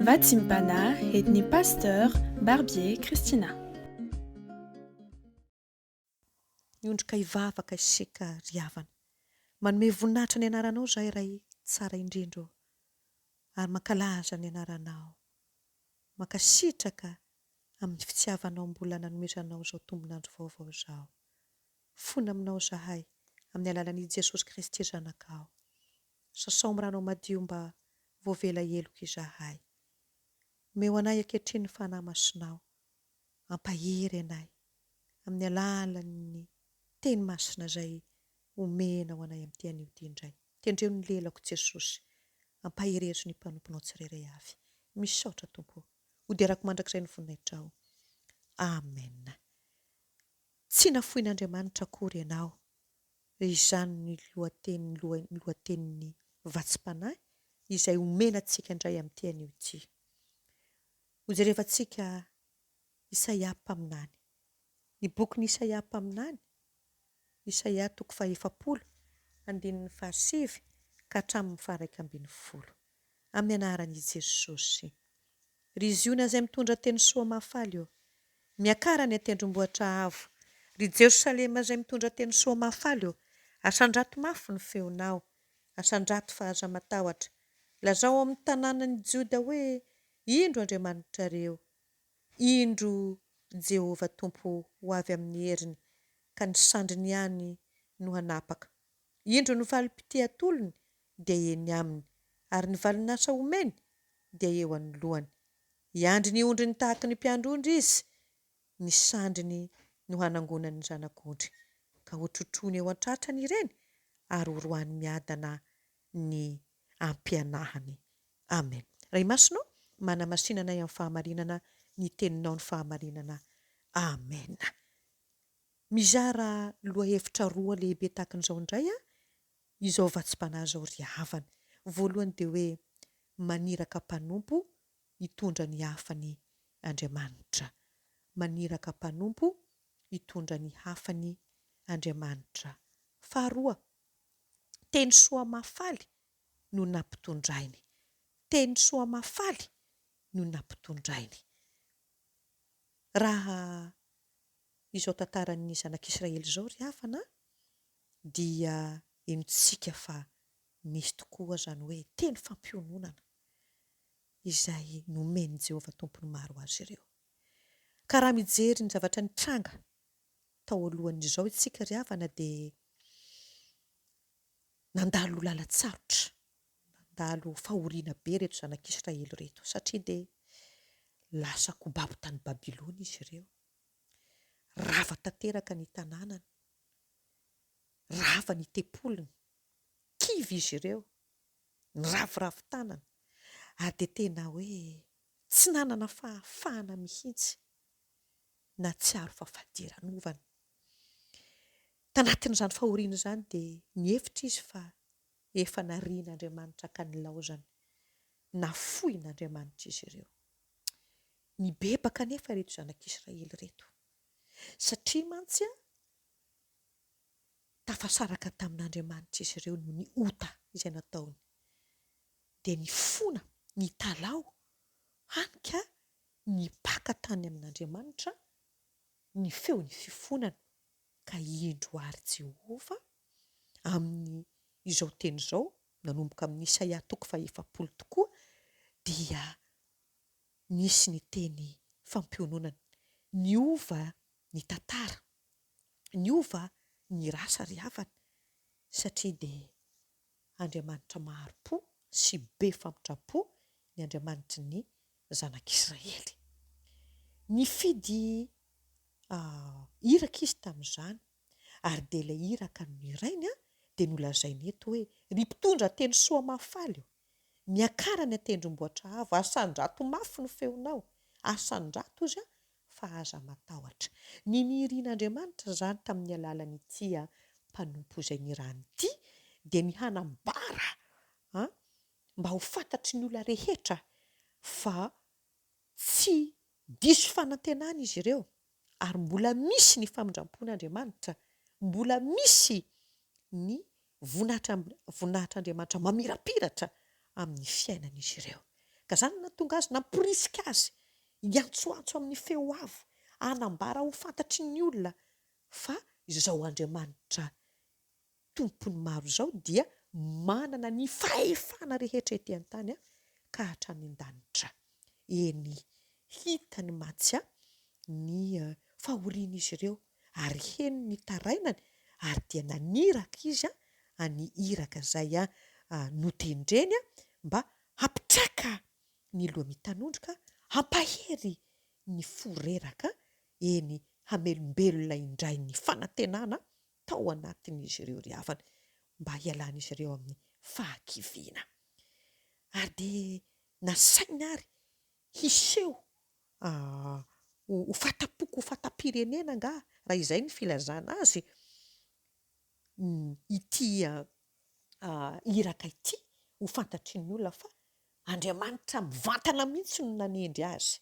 Vatsim-panahy entin'ny Pasteur Barbier Christina. Miondrika hivavaka isika ry havana. Manome voninahitra ny anaranao izahay Ray tsara indrindra ô. Ary mankalaza ny anaranao. Mankasitraka amin'ny fitiavanao mbola nanomezanao izao tombon'andro vaovao izao. Fona aminao izahay amin'ny alalan'i Jesosy Kristy Zanakao. Sasao amin'ny ranao madio mba voavela heloka izahay. Omeo anay ankehitriny ny Fanahy Masinao. Ampahery anay amin'ny alalan'ny Teny Masina izay omenao anay amin'ity anio ity indray. Tendreo ny lelako Jesosy. Ampaherezo ny mpanomponao tsirairay avy. Misaotra Tompo o. Hoderako mandrakizay ny voninahitrao. Amen. Tsy nafoin'Andriamanitra akory ianao. Izany ny lohateny lohatenin'ny vatsim-panahy izay omena antsika indray amin'ity anio ity. Hojerevantsika Isaia mpaminany. Ny bokin'i Isaia mpaminany, Isaia toko fahefapolo, andininy fahasivy ka hatramin'ny faha-iraikambinifolo. Amin'ny anaran'i Jesosy. Ry Ziona izay mitondra teny soa mahafaly ô, miakara any an-tendrombohitra avo. Ry Jerosalema izay mitondra teny soa mahafaly ô, asandrato mafy ny feonao, asandrato fa aza matahotra. Lazao ao amin'ny tanànan'i Joda hoe, Indro Andriamanitrareo! Indro Jehovah Tompo ho avy amin'ny heriny, ka ny sandriny ihany no hanapaka. Indro ny valim-pitia atolony dia eny aminy, ary ny valin'asa omeny dia eo anoloany. Hiandry ny ondriny tahaka ny mpiandry ondry izy, ny sandriny no hanangonany ny zanak'ondry, ka hotrotroiny eo an-tratrany ireny, ary horoahiny miadana ny ampianahany. Amen. Ray Masina ô, manamasina anay amin'ny fahamarinana, ny Teninao ny fahamarinana. Amen. Mizara lohahevitra roa lehibe tahakan'izao indray aho izao vatsim-panahy izao ry havana. Voalohany dia hoe maniraka mpanompo hitondra ny hafany Andriamanitra. Maniraka mpanompo hitondra ny hafany Andriamanitra. Faharoa, teny soa mahafaly no nampitondrainy. Teny soa mahafaly no nampitondrainy. Raha izao tantaran'ny zanak'Israely izao ry havana dia henontsika fa nisy tokoa izany hoe teny fampiononana izay nomen'i Jehovah Tompon'ny maro azy ireo. Ka raha mijery ny zavatra nitranga tao alohan'izao isika ry havana dia nandalo lalan-tsarotra, nandalo fahoriana be ireto zanak'Israely ireto satria dia lasa kobabo tany Babylona izy ireo. Rava tanteraka ny tanànany, rava ny tempoliny, kivy izy ireo, niraviravy tanana ary dia tena hoe tsy nanana fahafahana mihitsy nahatsiaro fa fadiranovana. Tanatin'izany fahoriana izany dia nihevitra izy fa efa narian'Andriamanitra ka nilaozany. Nafoin'Andriamanitra izy ireo. Nibebaka anefa ireto zanak'Israely ireto. Satria mantsy tafasaraka tamin'Andriamanitra izy ireo noho ny ota izay nataony. Dia nifona, nitalaho, hany ka nipaka tany amin'Andriamanitra ny feon'ny fifonana. Ka indro àry Jehovah, amin'ny izao teny izao, nanomboka amin'ny Isaia toko fahefapolo tokoa, dia nisy ny teny fampiononana. Niova ny tantara, niova ny rasa ry havana, satria dia Andriamanitra mahari-po sy be famindram-po ny Andriamanitry ny zanak'Israely. Nifidy iraka izy tamin'izany, ary dia ilay iraka nirainy dia nolazainy eto hoe, Ry mpitondra teny soa mahafaly ô, miakara any an-tendrombohitra avo, asandrato mafy ny feonao, asandrato ozy fa aza matahotra. Ny nirian'Andriamanitra izany tamin'ny alalan'ity mpanompo izay nirahany ity dia ny hanambara mba ho fantatry ny olona rehetra fa tsy diso fanantenana izy ireo ary mbola misy ny famindram-pon'Andriamanitra, mbola misy ny voninahitr'Andriamanitra mamirapiratra amin'ny fiainan'izy ireo. Ka izany no nahatonga azy namporisika azy hiantsoantso amin'ny feo avo, hanambara ho fantatry ny olona fa izao Andriamanitra Tompon'ny maro izao dia manana ny fahefana rehetra ety an-tany ka hatrany an-danitra. Eny, hitany mantsy ny fahorian'izy ireo ary henony ny tarainany ary dia naniraka izy ny iraka izay notendreny mba hampitraka ny loha mitanondrika, hampahery ny fo reraka, eny hamelombelona indray ny fanantenana tao anatin'izy ireo ry havana, mba hialan'izy ireo amin'ny fahakiviana. Ary dia nasainy ary hiseho ho fata-poko, ho fata-pirenena angaha, raha izay ny filazana azy, ity iraka ity, ho fantatry ny olona fa Andriamanitra mivantana mihitsy no nanendry azy,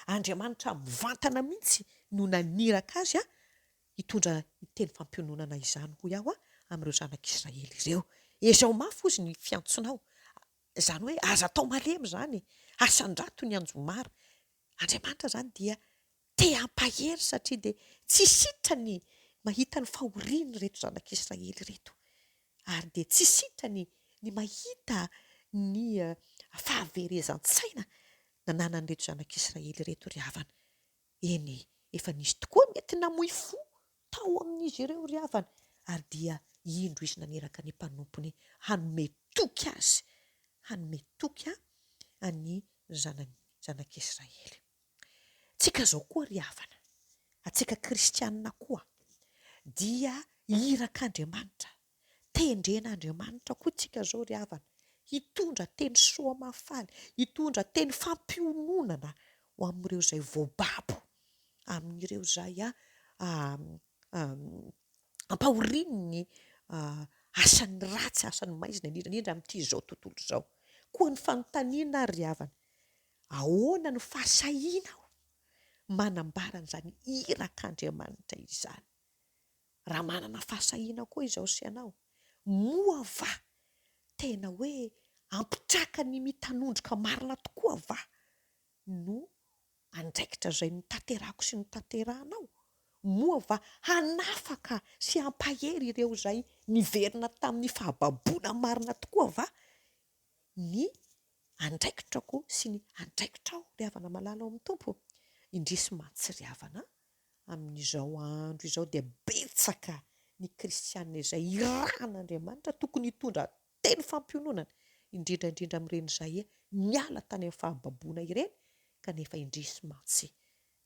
Andriamanitra mivantana mihitsy no naniraka azy hitondra teny fampiononana izany, hoy aho, amin'ireo zanak'Israely ireo. Ezao mafy, hozy, ny fiantsonao. Izany hoe aza atao malemy izany e! Asandrato ny anjomara. Andriamanitra izany dia te hampahery satria dia tsy sitrany mahita ny fahorian'ireto zanak'Israely ireto. Ary dia tsy sitrany ny mahita ny fahaverezan-tsaina nananan'ireto zanak'Israely ireto ry havana. Eny, efa nisy tokoa mety namoy fo tao amin'izy ireo ry havana, ary dia indro izy naniraka ny mpanompony hanome toky azy, hanome toky an'ny zanany, zanak'Israely. Tsika izao koa ry havana, antsika kristianina koa, dia irak'Andriamanitra Tendren'Andriamanitra koa tsika zao ry havana, hitondra teny soa mahafaly, hitondra teny fampiononana ho amin'ireo izay voababo, amin'ireo izay ampahorian'ny asan'ny ratsy, asan'ny maizina, indrindra indrindra amin'ity izao tontolo izao. Koa ny fanontaniana ary ry havana, ahoana no fahasahianao manambara an'izany irak'Andriamanitra izany? Raha manana fahasahiana koa izaho sy ianao, moa va tena hoe hampitraka ny mitanondrika marina tokoa va no andraikitra izay notanterahako sy notanterahanao? Moa va hanafaka sy hampahery ireo izay niverina tamin'ny fahababoana marina tokoa va ny andraikitrako sy ny andraikitrao, ry havana malala ao amin'ny Tompo? Indrisy mantsy ry havana Amin'izao andro izao dia betsaka ny kristiana izay irahan'Andriamanitra tokony hitondra teny fampiononana, indrindra indrindra amin'ireny izay niala tany amin'ny fahababoana ireny, kanefa indrisy mantsy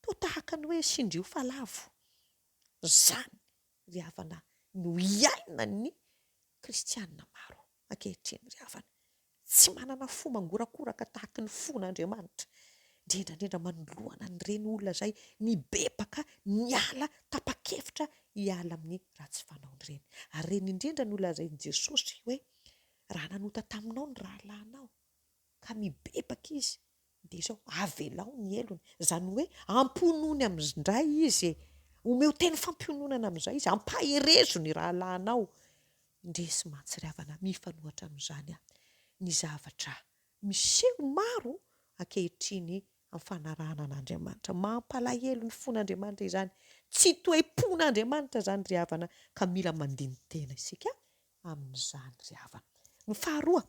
toa tahaka ny hoe sindrio fa lavo. Izany ry havana no iainan'ny kristiana maro. ankehitriny ry havana. Tsy manana fo mangorakoraka tahaky ny fon'Andriamanitra, indrindra indrindra manoloana an'ireny olona izay nibebaka, niala, tapa-kevitra hiala amin'ny ratsy fanaony ireny. Ary ireny indrindra no lazain'i Jesosy hoe, raha nanota taminao ny rahalahinao, ka mibebaka izy, Dia izao, avelao ny helony. Izany hoe ampionony amin'indray izy e. Omeo teny fampiononana amin'izay izy, ampaherezo ny rahalahinao. Indrisy mantsy ry havana, mifanohitra amin'izany ny zavatra miseho maro ankehitriny amin'ny fanarahana an'Andriamanitra. Mampalahelo ny fon'Andriamanitra izany. Tsy toe-pon'Andriamanitra izany ry havana, ka mila mandini-tena isika amin'izany ry havana. Ny faharoa,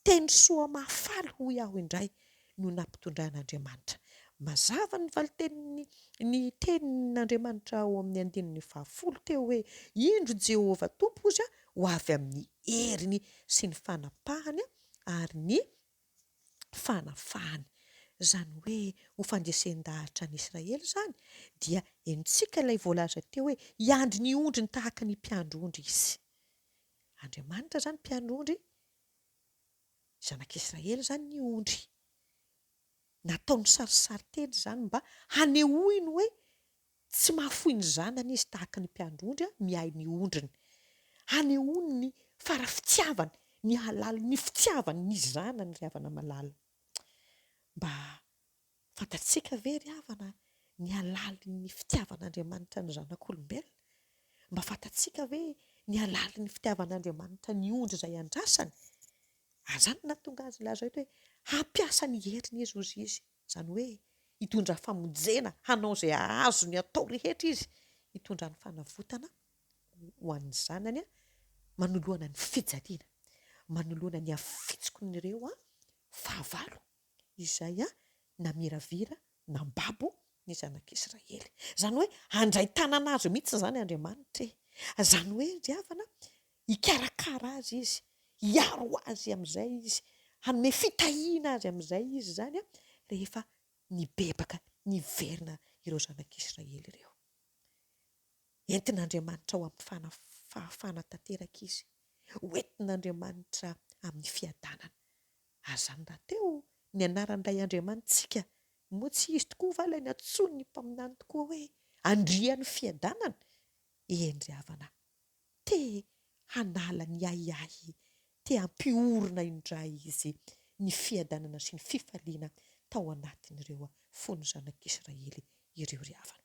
teny soa mahafaly hoy aho indray no nampitondran'Andriamanitra. Mazava ny valitenin'ny ny tenin'Andriamanitra ao amin'ny andininy fahafolo teo hoe, Indro Jehovah Tompo ozy ho avy amin'ny heriny sy ny fanapahany ary ny fanafahany. Izany hoe ho fandresen-dahatra an'Israely izany, dia henontsika ilay voalaza teo hoe hiandry ny ondriny tahaka ny mpiandry ondry izy. Andriamanitra izany mpiandry ondry, zanak'Israely izany ny ondry. Nataony sarisarinteny izany mba hanehoiny hoe Tsy mahafoy ny zanany izy tahaka ny mpiandry ondry miahy ny ondriny. Hanehoany ny fara-fitiavany, ny halalin'ny fitiavany ny zanany ry havana malala. Mba fantatsika ve ry havana ny halalin'ny fitiavan'Andriamanitra ny zanak'olombelona? Mba fantatsika ve ny halalin'ny fitiavan'Andriamanitra ny ondry izay andrasany? Ary izany no nahatonga azy nilaza eto hoe, Hampiasa ny heriny izy, hozy izy, izany hoe hitondra famonjena, hanao izay azony atao rehetra izy hitondra ny fanavotana ho an'ny zanany manoloana ny fijaliana, manoloana ny hafitsokon'ireo fahavalo izay namiravira nambabo ny zanak'Israely. Izany hoe handray tanana azy mihitsy izany Andriamanitra e. Izany hoe ry havana, hikarakara azy izy, hiaro azy amin'izay izy, hanome fitahiana azy amin'izay izy izany rehefa nibebaka niverina ireo zanak'Israely ireo. Entin'Andriamanitra ho amin'ny fahafahana tanteraka izy. Hoentin'Andriamanitra amin'ny fiadanana. Ary izany rahateo ny anaran'ilay Andriamanitsika, moa tsy Izy tokoa va ilay nantsoin'ny mpaminany tokoa hoe Andrian'ny fiadanana? Eny ry havana, te hanala ny ahiahy, te hampiorina indray Izy ny fiadanana sy ny fifaliana tao anatin'ireo fon'ny zanak'Israely ireo ry havana.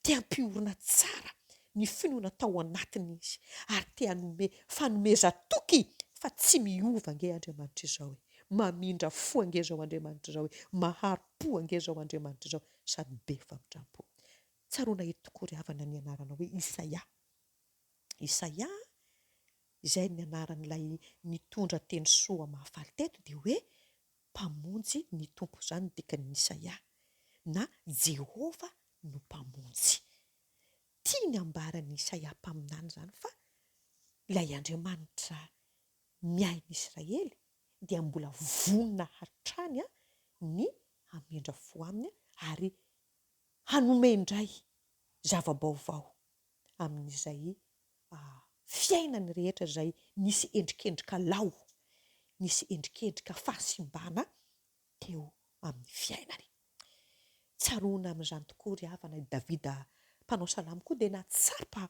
Te hampiorina tsara ny finoana tao anatiny izy ary te hanome fanomezan-toky fa tsy miova ange Andriamanitra izao e! Mamindra fo ange izao Andriamanitra izao e! Mahari-po ange izao Andriamanitra izao sady be famindram-po. Tsaroana eto tokoa ry havana ny anarana hoe Isaia. Isaia izay ny anaran'ilay nitondra teny soa mahafaly teto dia hoe Mpamonjy ny Tompo, izany no dikan'ny Isaia, na Jehovah no Mpamonjy. Tiany hambaran'i Isaia mpaminany izany fa ilay Andriamanitra miahy ny Israely dia mbola vonona hatrany ny hamindra fo aminy ary hanome indray zava-baovao amin'izay fiainany rehetra izay nisy endrikendrika lao, nisy endrikendrika fahasimbana teo amin'ny fiainany. Tsaroana amin'izany tokoa ry havana i Davida mpanao salamo koa dia nahatsapa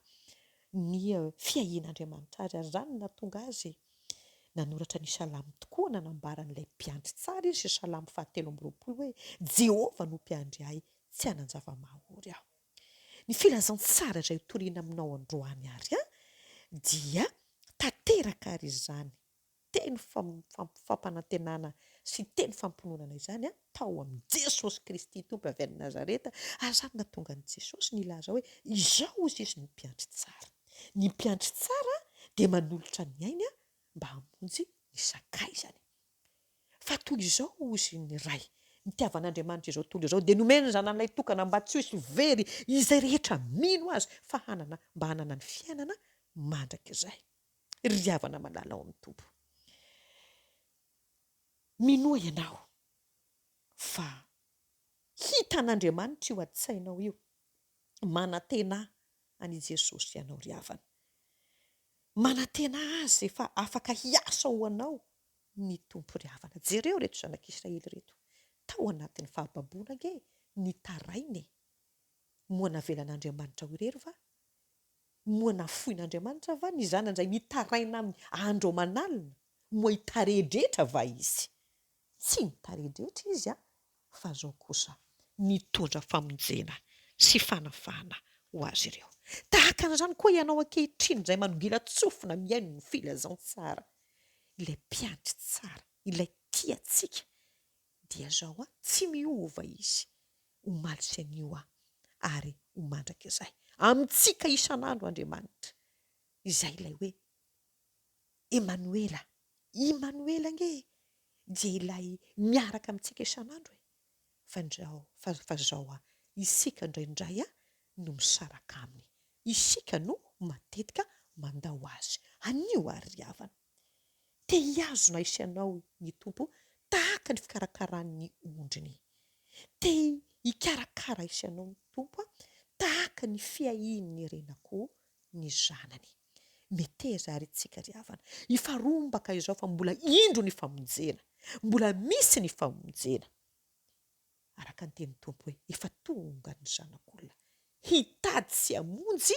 ny fiahian'Andriamanitra azy ary izany no nahatonga azy nanoratra ny salamo tokoa nanambara an'ilay mpiandry tsara izy, salamo fahatelo amby 23 hoe Jehovah no mpiandry ahy, tsy hanan-java-mahaory aho. Ny filazantsara izay hotorina aminao androany ary dia tanteraka ary izany teny fampanantenana sy teny fampiononana izany tao amin'i Jesosy Kristy Tompo avy any Nazareta, ary izany nahatonga an'i Jesosy nilaza hoe, Izao hozy izy no mpiandry tsara. Ny mpiandry tsara dia manolotra ny ainy mba hamonjy ny sakaizany. Fa toy izao, hozy ny Ray, nitiavan'Andriamanitra izao tontolo izao, dia nomeny ny Zanany Lahitokana mba tsy ho very izay rehetra mino Azy, fa hanana, mba hanana ny fiainana mandrakizay. Ry havana malala ao amin'ny Tompo, minoa ianao fa hitan'Andriamanitra io an-tsainao io. Manantenà an'i Jesosy ianao, ry havana. Manantenà Azy fa afaka hiasa ho anao ny Tompo ry havana. Jereo ireto zanak'Israely ireto, tao anatin'ny fahababoana ange nitaraina e! Moa navelan'Andriamanitra ho irery va? Moa nafoin'Andriamanitra va ny zanany izay mitaraina aminy andro aman'alina? Moa hitaredretra va izy? Tsy nitaredretra izy an, fa zao kosa nitondra famonjena sy fanafahana ho azy ireo. Tahaka an'izany koa ianao ankehitriny izay manongilan-tsofina mihaino ny filazantsara. Ilay mpiandry tsara, ilay tia antsika dia zao an, tsy miova izy, omaly sy anio an, ary ho mandrakizay. Amintsika isan'andro Andriamanitra. Izay ilay hoe Emanoela. Imanoela ange dia ilay miaraka amintsika isan'andro e! Fa indrao, fa, fa zao a, isika indraindray a no misaraka aminy. Isika no matetika mandao azy. Anio ary ry havana, te hihazona ahy sy anao ny Tompo tahaka ny fikarakarany ny ondriny. Te hikarakara ahy sy anao ny Tompo tahaka ny fiahian'ny ren'akoho ny zanany. Meteza àry isika ry havana, hifarombaka izao fa mbola indro ny famonjena, mbola misy ny famonjena. Araka ny tenin'ny Tompo hoe, efa tonga ny Zanak'olona hitady sy hamonjy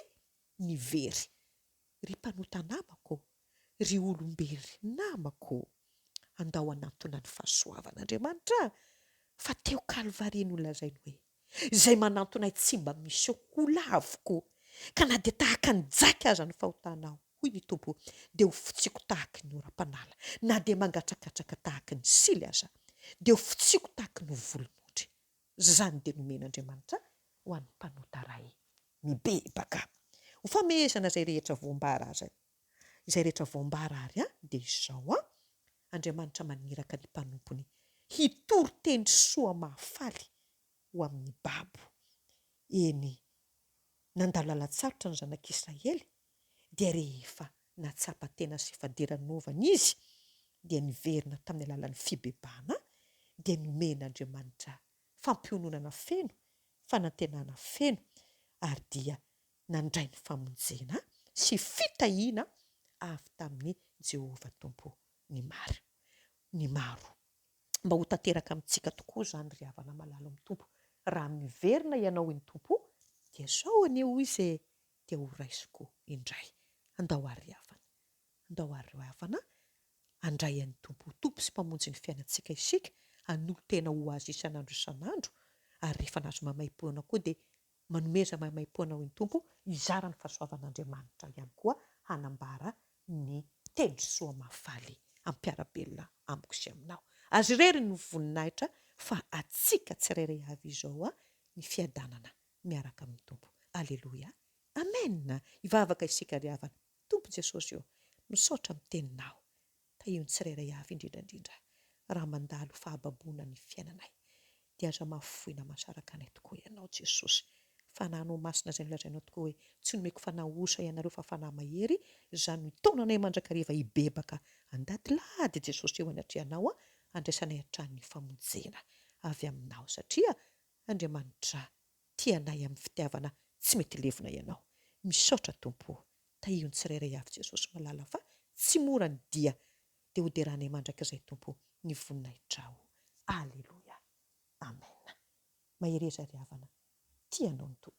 ny very. Ry mpanota namako ô, ry olom-bery namako ô, andao hanantona ny fahasoavan'Andriamanitra fa teo Kalvary no lazainy hoe, Izay manantona ahy tsy mba miseho ho laviko, ka na dia tahaka ny jaky aza ny fahotanao, hoy ny Tompo, dia ho fotsiako tahaky ny oram-panala, na dia mangatrakatraka tahaky ny sily aza. Dia ho fotsiako tahaky ny volon'ondry. Izany dia nomen'Andriamanitra ho an'ny mpanota ray mibebaka. Ho famehezana izay rehetra voambara aza, izay rehetra voambara ary an, dia izao an, Andriamanitra maniraka ny mpanompony hitory teny soa mahafaly ho amin'ny babo. Eny, nandalo lalan-tsarotra ny zanak'Israely, dia rehefa nahatsapa tena sy fadiranovana izy, dia niverina tamin'ny alalan'ny fibebahana, dia nomen'Andriamanitra fampiononana feno, fanantenana feno, ary dia nandray ny famonjena sy fitahiana avy tamin'i Jehovah Tompo ny maro. Ny maro. Mba ho tanteraka amintsika tokoa izany ry havana malala amin'ny Tompo. Raha miverina ianao hoy ny Tompo, dia izao anie hoy Izy e, dia ho raisiko indray. Andao àry ry havana. Andao àry ry havana handray an'ny Tompo ho Tompo sy Mpamonjy ny fiainantsika isika, hanolo-tena ho Azy isan'andro isan'andro, ary rehefa nahazo maimaimpoana koa dia Manomeza maimaimpoana ho ny Tompo hizara ny fahasoavan'Andriamanitra ihany koa hanambara ny teny soa mahafaly hampiara-belona amiko sy aminao. Azy irery no voninahitra fa atsika tsirairay avy izao ny fiadanana miaraka amin'ny Tompo. Aleloia. Amen! Hivavaka isika ry havana. Tompo Jesosy ô, misaotra amin'ny teninao. Tahio ny tsirairay avy indrindra indrindra raha mandalo fahababoana ny fiainanay dia aza mahafoy na mahasaraka anay tokoa Ianao Jesosy. Fanahinao Masina izay nolazainao tokoa hoe tsy nomeko fanahy osa ianareo fa fanahy mahery, izany no hitaona anay mandrakariva hibebaka handadilady Jesosy eo anatrehanao handraisanay hatrany ny famonjena avy aminao satria Andriamanitra tia anay amin'ny fitiavana tsy mety levona Ianao. Misaotra Tompo o! Tahio ny tsirairay avy Jesosy malala fa tsy mora ny dia dia ho deranay mandrakizay Tompo ny voninahitrao. Aleloia. Amen. Mahereza ry havana. Tia anao ny Tompo.